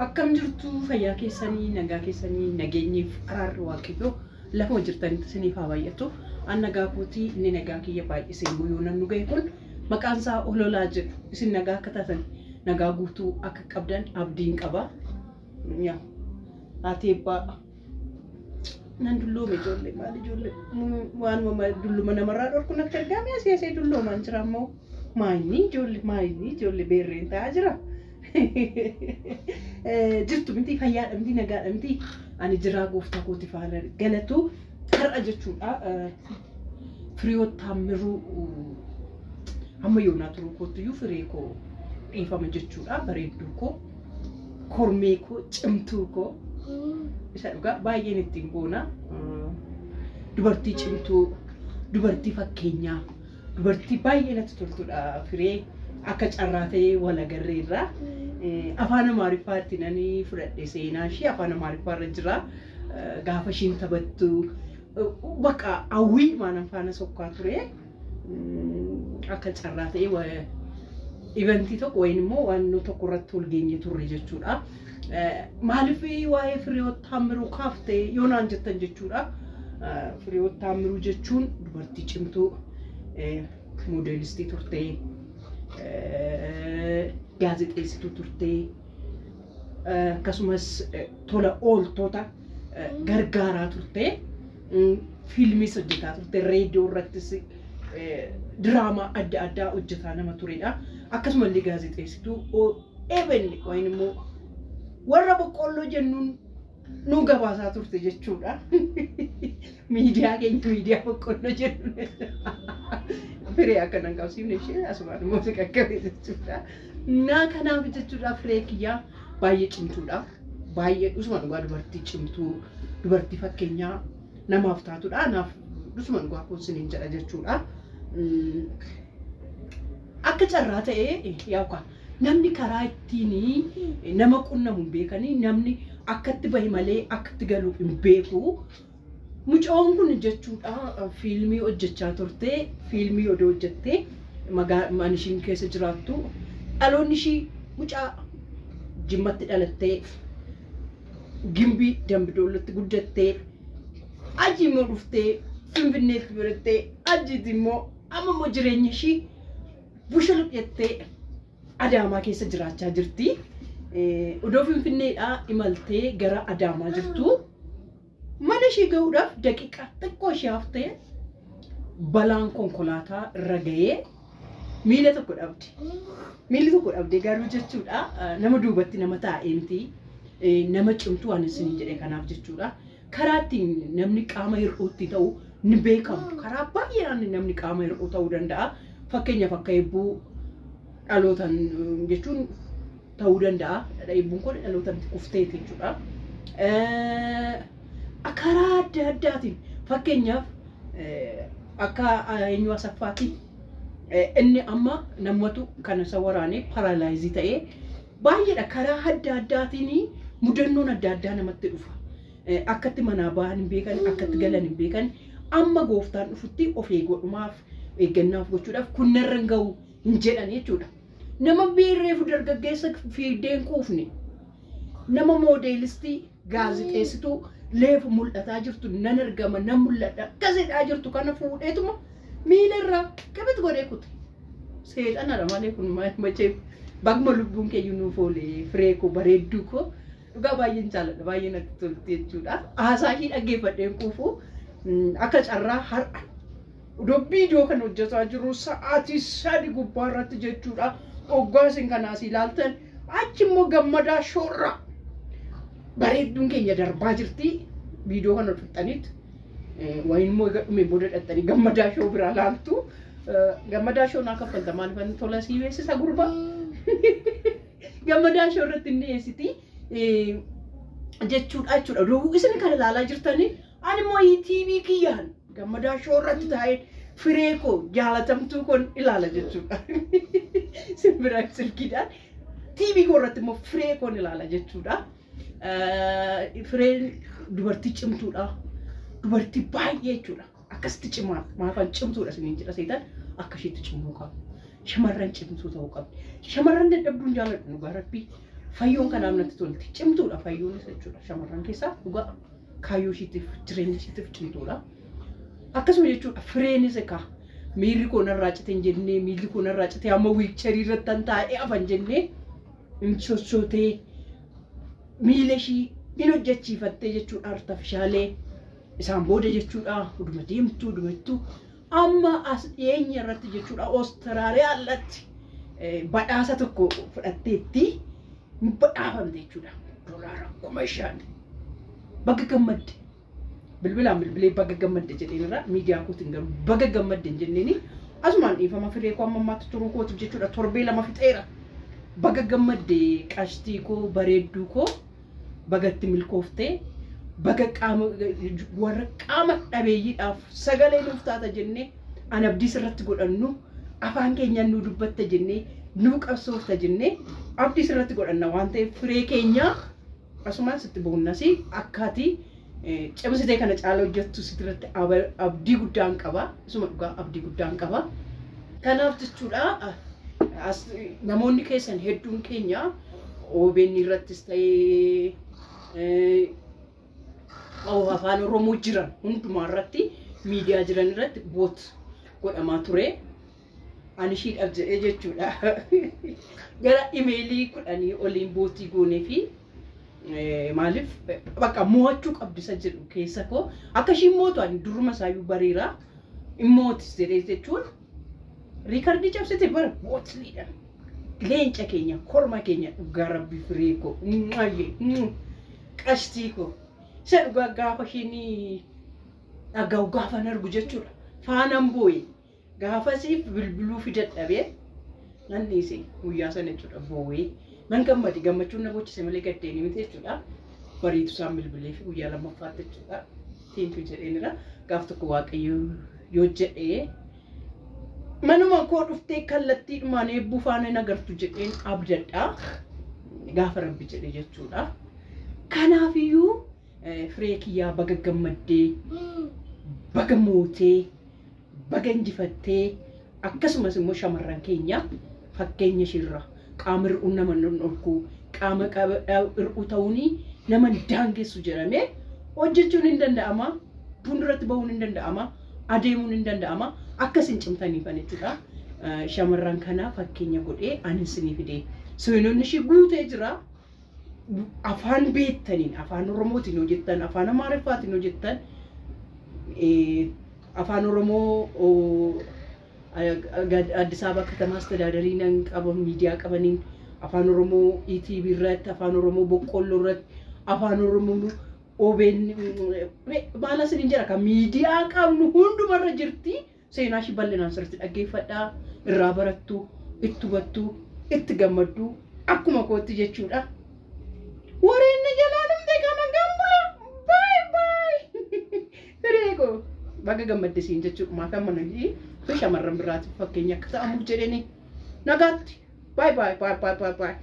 Akkam jirtu fayyaa keessanii, nagaa keessanii, nageenyiif araarri Waaqayyoo lafa jirtanitti isiniif haa baay'atu. An nagaa kootii, inni nagaa kiyya baay'isee immoo yoo nan nu ga'e kun maqaan isaa Ololaa jedhu. Isin nagaa akka taatan, nagaa guutuu akka qabdan abdiin qaba. Yaa haati eebbaa nan dulloome ijoollee, maal ijoollee, waanuma dulluma namarraa dhorku natti argame, asii asii dulloomaan jira ammoo maayinni ijoollee, maayinni ijoollee beerreen ta'aa jira. Jirtu miti, fayyaadha miti, nagaadha miti, ani jiraa gooftaa kooti faana galatu. Har'a jechuudha Firiyoot Taammiruu hamma yoonaa turuu kootiyyuu firee koo dhiifama jechuudha, bareedduu koo, kormee koo, cimtuu koo, isa dhugaa baay'een ittiin boona. Dubartii cimtuu, dubartii fakkeenyaa, dubartii baay'ee natti toltudha firee. Akka carraa ta'ee wal agarreerra. Afaan Amaariffaatti nani fudhadhe, seenaa ishee afaan Amaariffaarra jira. Gaafa ishiin taphattu bakka hawwii maanan faana sokkaa ture. Akka carraa ta'ee event tokko wayin immoo waan tokko irratti wal geenye turre jechuudha. Maaliif waa'ee Firiyoot Taammiruu kaaftee yoo naan jettan jechuudha. Firiyoot Taammiruu jechuun dubartii cimtuu, moodeelistii turtee, gaazexeessituu turtee, akkasumas tola ooltota gargaaraa turtee, fiilmiis hojjetaa turte, reediyoo irrattis diraamaa adda addaa hojjetaa nama turedha. Akkasumallee gaazexeessituu OBN wayin immoo warra boqqoolloo jennuun nu gabaasaa turte jechuudha. Miidiyaa keenya, miidiyaa boqqoolloo jennuun firee akka nan qabsiifne ishee asumaan immoo si qaqqabe jechuudha. Naa kanaaf jechuudha firee kiyyaa baay'ee cimtuudha. Baay'ee dhusuma dhugaa dubartii cimtuu, dubartii fakkeenyaa namaaf taatudha. Naaf dhusuma dhugaa kun siniin jedha jechuudha. Akka carraa ta'ee yaa'u namni karaa ittiin nama qunnamu hin beekanii, namni akkatti bahi malee akkatti galu hin beeku. Mucoon kun jechuudha fiilmii hojjechaa turte, fiilmii odoo hojjettee mana ishiin keessa jiraattu, dhaloonni ishii mucaa Jimmatti dhalattee, Gimbii Dambidoolotti guddattee, achi immoo dhuftee Finfinneetti barattee, achitti immoo amma immoo jireenya ishii bushuluq jettee Adaamaa keessa jiraachaa jirti. Odoo Finfinneedhaa imaltee gara Adaamaa jirtu mana ishii gahuudhaaf daqiiqaa xiqqoo ishee haftee balaan konkolaataa irra ga'ee miila tokko dhabde. Miilli tokko dhabde garuu jechuudha nama duubatti nama taa'ee miti, nama cimtuu ani isin jedhe kanaaf jechuudha. Karaa ittiin namni qaama hir'uutti ta'u ni beekamu. Karaa baay'eedhaan namni qaama hir'uu ta'uu danda'a. Fakkeenyaaf akka eebbuu dhalootaan jechuun ta'uu danda'a. Eebbuun kun dhalootaan kufteeti jechuudha. Karaa adda addaatiin fakkeenyaaf akka eenyu Asaffaati, inni amma namatu kan isa waraanee paralyze ta'ee baay'eedha. Karaa adda addaatiin mudannoon adda addaa namatti dhufa. Akkatti manaa bahan hin beekan, akkatti galan hin beekan. Amma gooftaan dhufutti of eeguudhumaaf, eeggannaaf gochuudhaaf kun narra hin gahu hin jedhan jechuudha. Nama beerreefu dargaggeessa fiigdeen quufne, nama moodeelistii, gaazexeessituu leefu mul'ataa jirtu, nan argama, nan mul'adha akkasidhaa jirtu kana fuudheetuma miila irraa qabit godhee kute. Seexanadha malee kun machee baguma lubbuun keeyyuu nuuf oole. Firee koo, bareedduu koo, dhugaa baay'een jaaladha, baay'ee natti tolti jechuudha. Haasaa ishii dhaggeeffadheen quufu. Akka carraa har'a odoo viidiyoo kan hojjetaa jiru sa'aatii 3 gubbaa irratti jechuudha. Oggaa isin kanaas ilaaltan achi immoo Gammadaa Shoorraa bareedduun keenya darbaa jirti. Viidiyoo kana fixxaniit wayin immoo egaa dhumee booda dhattanii Gammadaa Shoo biraa laaltu. Gammadaa Shoo naa kaffalta, maaliif tola sii beeksisa gurbaa. Gammadaa Shoo irratti inni dhiyeessiti jechuudha. Oduu isin kana ilaalaa jirtanii ani immoo TV kiyyaan Gammadaa Shoo irratti taa'ee firee koo jaalatamtuu koon ilaala jechuudha. Simbira silkiidhaan TV koo irratti immoo firee koon ilaala jechuudha. Fireen dubartii cimtuudha. Dubartii baay'ee jechuudha. Akkasitti cimaa maafan cimtuudha isiniin jedha seetan, akka isheetti cimuu qabu. Shamarran cimtuu ta'uu qabdi. Shamarran dadhabduun jaaladhu dhugaa rabbii. Fayyoon kanaaf natti tolti. Cimtuudha fayyoonis jechuudha. Shamarran keessaa dhugaa kaayyoo ishiitiif jireenya ishiitiif cimtuudha. Akkasuma jechuudha fireenis egaa miilli koo narraa cite hin jennee miilli koo narraa cite amma wiilcharii irratti tan taa'ee hafan jennee hin sossootee miila ishii hin hojjechiifattee jechuudha artifishaalee isaan booda jechuudha uduma deemtuu udumattuu amma as dhiyeenya irratti jechuudha Oostiraaliyaa alatti badhaasa tokko fudhatteetti badhaafamte jechuudha $5,000 baga gammadde bilbilaan bilbilee baga gammadde jedheenirra miidiyaa kootiin garuu baga gammadde hin jenneeni asumaan dhiifama firee koo amma ammaatti turuu kootiif jechuudha torbee 2 fixeera baga gammadde qashtii koo bareedduu koo bagatti milkooftee baga qaama warra qaama dhabeeyyiidhaaf sagalee nuuf taata jennee an abdii sirratti godhannu afaan keenyaan nu dubbatta jennee nu qabsoofta jennee abdii sirratti godhanna waan ta'eef firee keenya asumaan sitti boonnasi akkaatii cimsitee kana caala hojjettu sirratti abdii guddaan qaba. Isuma dhugaa abdii guddaan qaba. Kanaaf jechuudha namoonni keessan hedduun keenya OBN irrattis ta'ee afaan Oromoo jiran hundumaa irratti miidiyaa jiran irratti boot godhamaa ture. Ani ishiidhaaf jedhee jechuudha. Gara imeelii 10 oliin bootii goonee fi maaliif bakka mo'achuu qabdi isa jedhu keessa koo akka ishiin mootu ani duruma isaayyuu bareera mootis jedhee jechuun riikardii cabsite bara bootliidha. Leenca keenya korma keenya dhugaa rabbi firee koo qashtii koo isa dhugaa gaafa ishiin dhaga'u gaafa argu jechuudha. Faanaan boo'e gaafasiif bilbiluu fi dadhabee nan dhiise guyyaa sana jechuudha boo'ee. Nan gammade gammachuun na boochise malee gaddeeni miti jechuudha. Bariitu isaan bilbilee fi guyyaa lammaffaatti jechuudha. Teentu jedheenira. Gaaf tokko Waaqayyo yoo jedhee manuma koo dhuftee kallattiidhumaan eebbuu faana hin agartu jedheen abdadha. Gaafa rabbi jedhe jechuudha. Kanaafiyyuu firee kiyyaa baga gammaddee, baga mootee, baga injifattee akkasumas immoo shamarran keenya fakkeenya ishiirra qaama hir'uu nama hin dhorku qaama hir'uu ta'uun nama hin daangessu jedhamee hojjechuun hin danda'ama fuulduratti bahuun hin danda'ama adeemuun hin danda'ama akkas hin cimtaniifan jechuudha. Shamarran kana fakkeenya godhee ani isinii fide seenonni ishii guutee jira. Afaan beektaniin afaan Oromootiin hojjettan afaan Amaariffaatiin hojjettan afaan Oromoo Addis Ababa ከተማ አስተዳደሪ nan qaba miidiyaa qabaniin afaan Oromoo ETV irratti afaan Oromoo Boqqolloo irratti afaan Oromoo OBN maal asiniin jedha kan miidiyaa qabnu hundumarra jirti seenaa ishii bal'inaan sirriitti dhaggeeffadhaa irraa barattu itti hubattu itti gammaddu akkuma kootti jechuudha. Warreen jalaa dhumte kana gambula baay baay firee koo baga gammaddisiin jechuudha maaf amma nuyi fi shamarran biraatiif fakkeenya akka ta'amuuf jedhanii nagaatti baay baay baay baay baay baay.